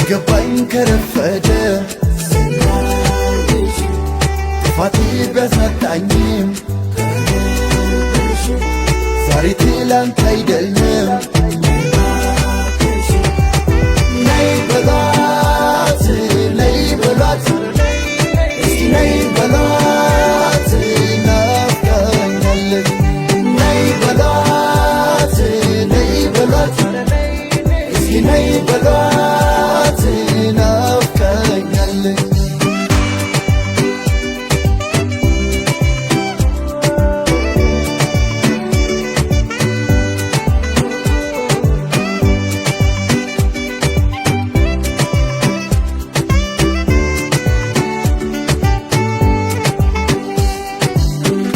የገባኝ ከረፈደ፣ ጥፋቴ ቢያሳጣኝም ዛሬ ትላንት አይደለም። ነይ በሏት፣ ነይ በሏት፣ እስኪ ነይ በሏት፣ ናፍቃኛለች። ነይ በሏት፣ ነይ በሏት፣ እስኪ ነይ በሏት፣ ናፍቃኛለች።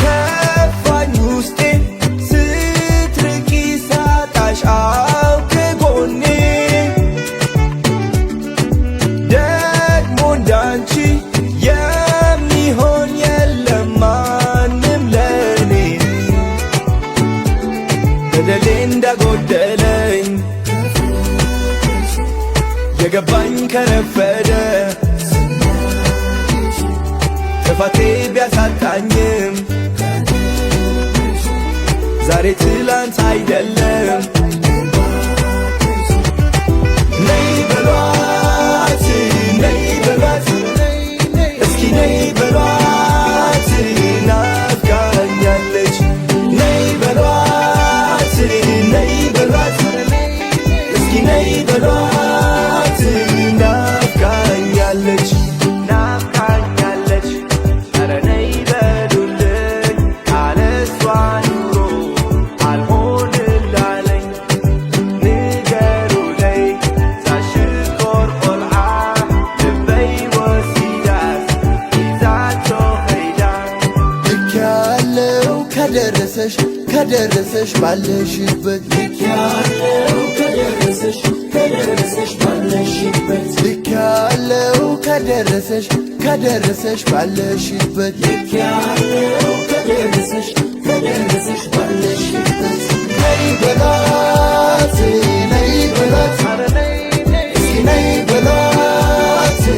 ከፋኝ ውስጤ ስትርቂ ሳጣሽ አው ከጎኔ፣ ደግሞ እንዳንቺ የሚሆን የለም ማንም ለኔ። በደሌ እንዳጎደለኝ የገባኝ ከረፈደ፣ ጥፋቴ ቢያሳጣኝም ዛሬ ትላንት አይደለም። ነይ በሏት፣ ነይ በሏት፣ እስኪ ነይ በሏት፣ ናፍቃኛለች። ነይ በሏት፣ ነይ በሏት፣ እስኪ ነይ በሏት፣ ናፍቃኛለች፣ ናፍቃኛለች። ኧረ ነይ በሉልኝ፣ ካለሷ ኑሮ አልሆንላለኝ። ንገሩለይ ዛሽኮር ቆልዓ ልበይ ወሲዳስ ሒዛቶ ኸይዳ። ልክ ያለው ከደረሰሽ፣ ከደረሰሽ ባለሽበት፣ ልክ ያለው ከደረሰሽ፣ ከደረሰሽ ባለሽበት፣ ልክ ያለው ከደረሰሽ፣ ከደረሰሽ ባለሽበት፣ ልክ ያለው ከደረሰሽ፣ ከደረሰሽ